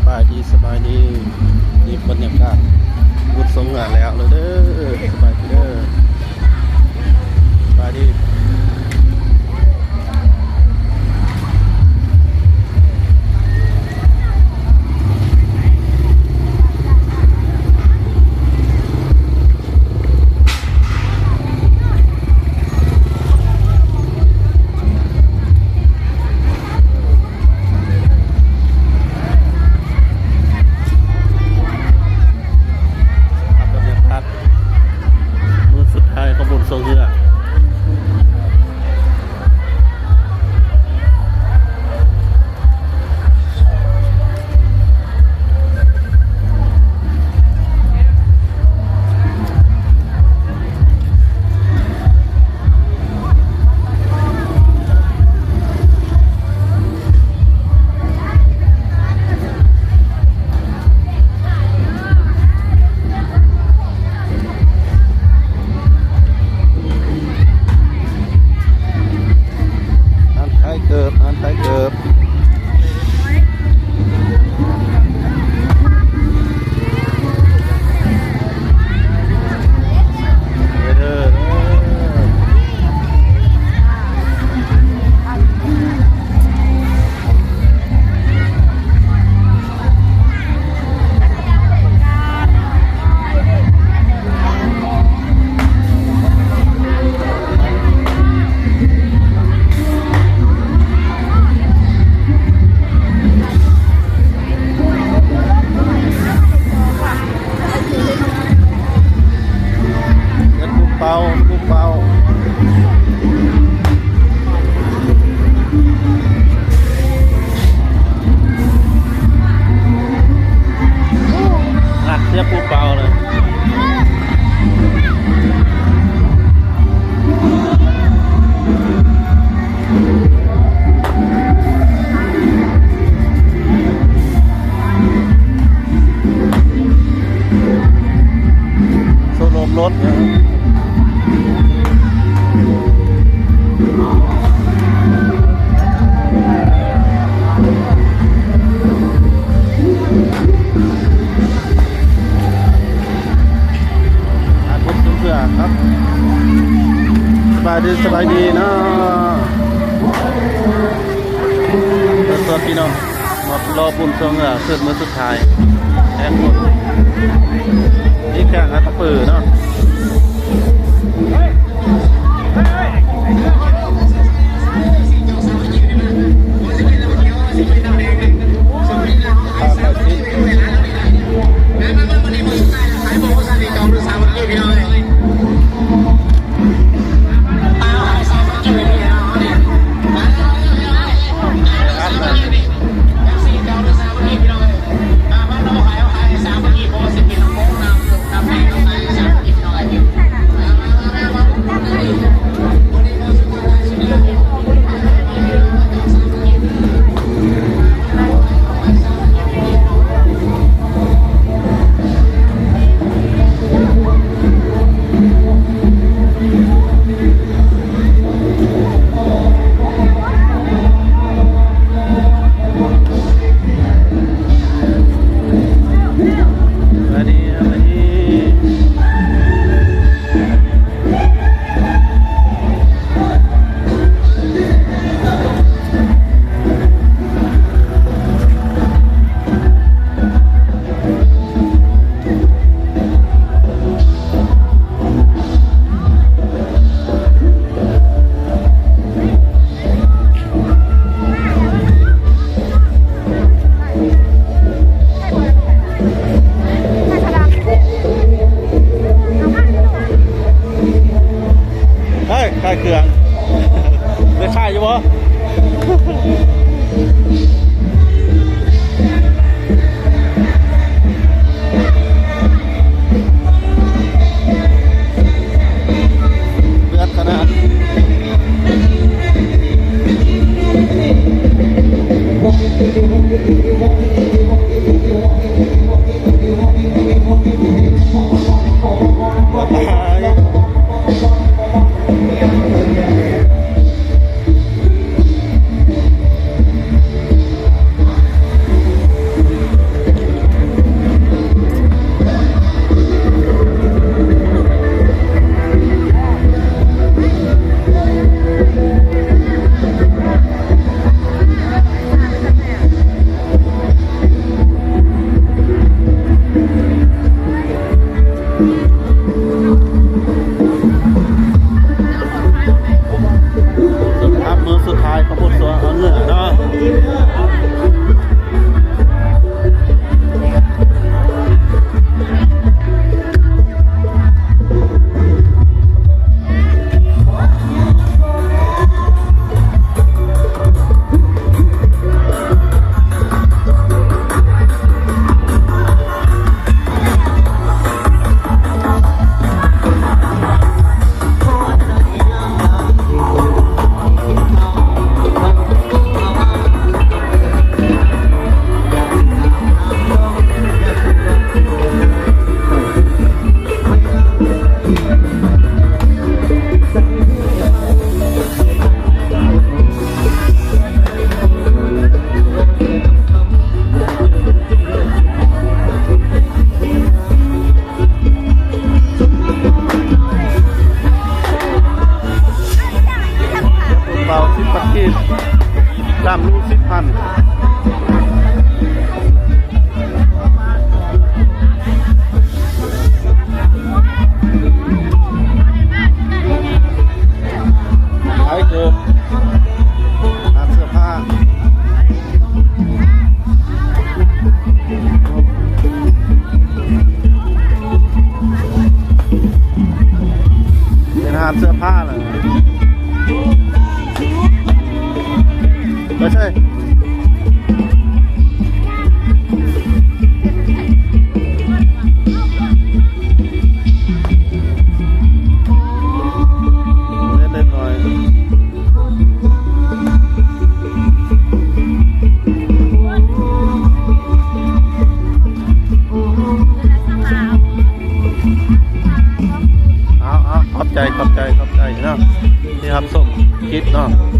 ບາຍດີ ສະບາຍດີ ນີ້ບັນຍາກາດບຸນຊ່ວງເຮືອແລ້ວເດີ ສະບາຍດີເດີ ສະບາຍດີ. ບັນຍາກາດມື້ສຸດທ້າຍຂອງບຸນຊ່ວງເຮືອ. ຮ້ານຂາຍເກີບ ຮ້ານຂາຍເກີບ. ເຮັດປູເປົ້າ ປູເປົ້າ ງັດເສຍປູເປົ້າເລີຍ. ໂຊໂລມລົດ ອ່າ ກົດເພື່ອນເນາະ ສະບາຍດີ ສະບາຍດີເນາະ ເຊີນຊວນພີ່ນ້ອງມາລໍບຸນຊ່ວງເຮືອຂຶ້ນມື້ສຸດທ້າຍ ແຕ່ຄົນນີ້ແຂ່ງອັດຕະປືເນາະ. ເຮີ້ຍ ຂາຍເຄື່ອງ ໄດ້ຂາຍຢູ່ບໍ່? ເດືອດຂະໜາດ. ບາຍບາຍ. ພາລະ ໄປໃສ? ເລັກໆນ້ອຍໆ ເອົາໆ ຂອບໃຈ ຂອບໃຈ ຂອບໃຈເນາະ ທີ່ຮັບຊົມຄລິບເນາະ.